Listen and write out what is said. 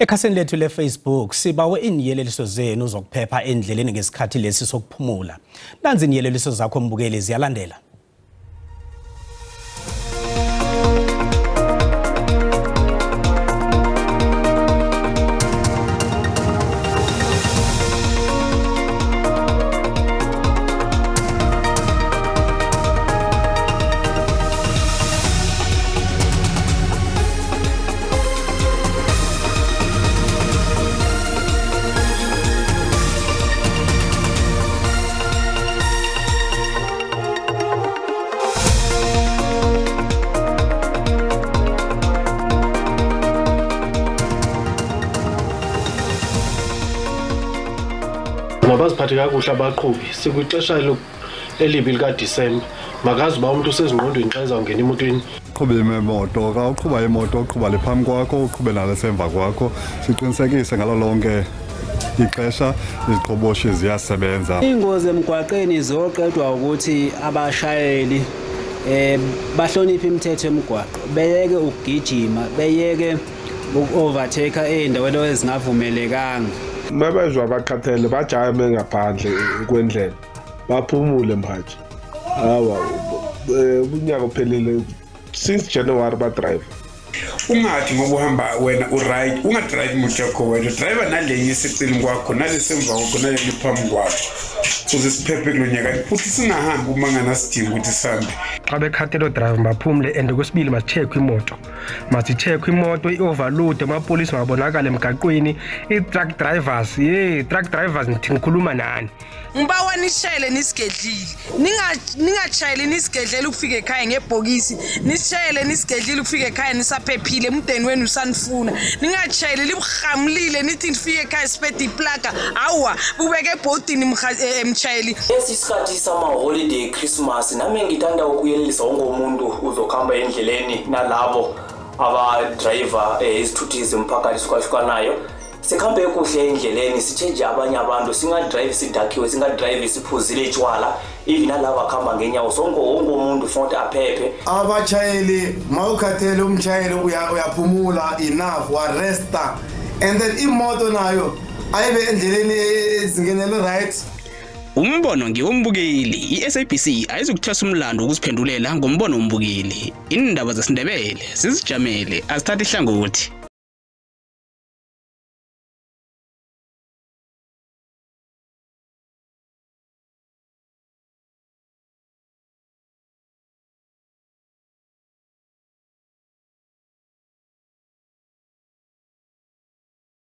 Ekhasini lethu le Facebook sibawe iniyeleliso zenu zokuphepha endleleni ngesikhathi lesi sokuphumula. Nanzi iniyeleliso zakho mbukeli ziyalandela. Mabaziphathe kakuhle abaqhubi sikuxesha elibi lika December makazi ba umuntu usezingqondweni xa ezawungena emotweni uqhube imoto ka uqhuba imoto uqhuba le phambi kwakho uqhube nalesemva kwakho siqinisekise ngalo lonke ixesha iziqhoboshi ziyasebenza. Ingozi emgwaqeni zoqedwa ukuthi abashayeli bahloniphe imithetho emgwaqo beyeke ukugijima beyeke ukovertake endaweni ezingavumelekanga. Mabezwa abakhathele bajame ngaphandle kwendlela baphumule manje hawa unyaka ophelile since January ba drive ungathi ngoba uhamba wena uright ungadrive imoto yakho wena driver nalenye esicilini kwakho nalesemva kwakho naleli phambi kwakho ukuze siphephe kulonyaka futhi singahambi uma nganasidinga ukuthi sihambe xa bekhathelo drive baphumule and kwesibili masithekwe imoto masithekwe imoto ioverload amapolisi ngabonakala emgaqweni i-truck drivers nithi ngikhuluma nani ngibawa nishayele nisigedlile ningachayeli nisigedlela ukufika ekhaya ngebhokisi nishayele nisigedlile ukufika ekhaya nisaphephile umndeni wenu usanifuna ningachayeli libuhamlile nithi nifike ekhaya siphethe iplaga awa ubeke ebhodini emchayeli esisikhathi sama holiday Christmas nami ngithanda ukuyelelisa wonke umuntu uzokhamba endleleni nalabo aba driver izithuthi zomphakathi sokwahlukanayo sikhambe kuhle endleleni sitshenge abanye abantu singadrive sidakhiwe singadrive siphuzile itshwala even nalabo akhamba ngenyawo sonke wonke umuntu fonke aphephe abachayeli mawukhathele umchayeli uyaphumula enough wa resta and then imoto nayo ayibe endleleni ezingenele right. Umbono ngiwombukeli iSABC ayizukuthwasa umlando ukusiphendulela ngombono wombukeli indaba zaSindebele sizijamele azithatha ihlangothi.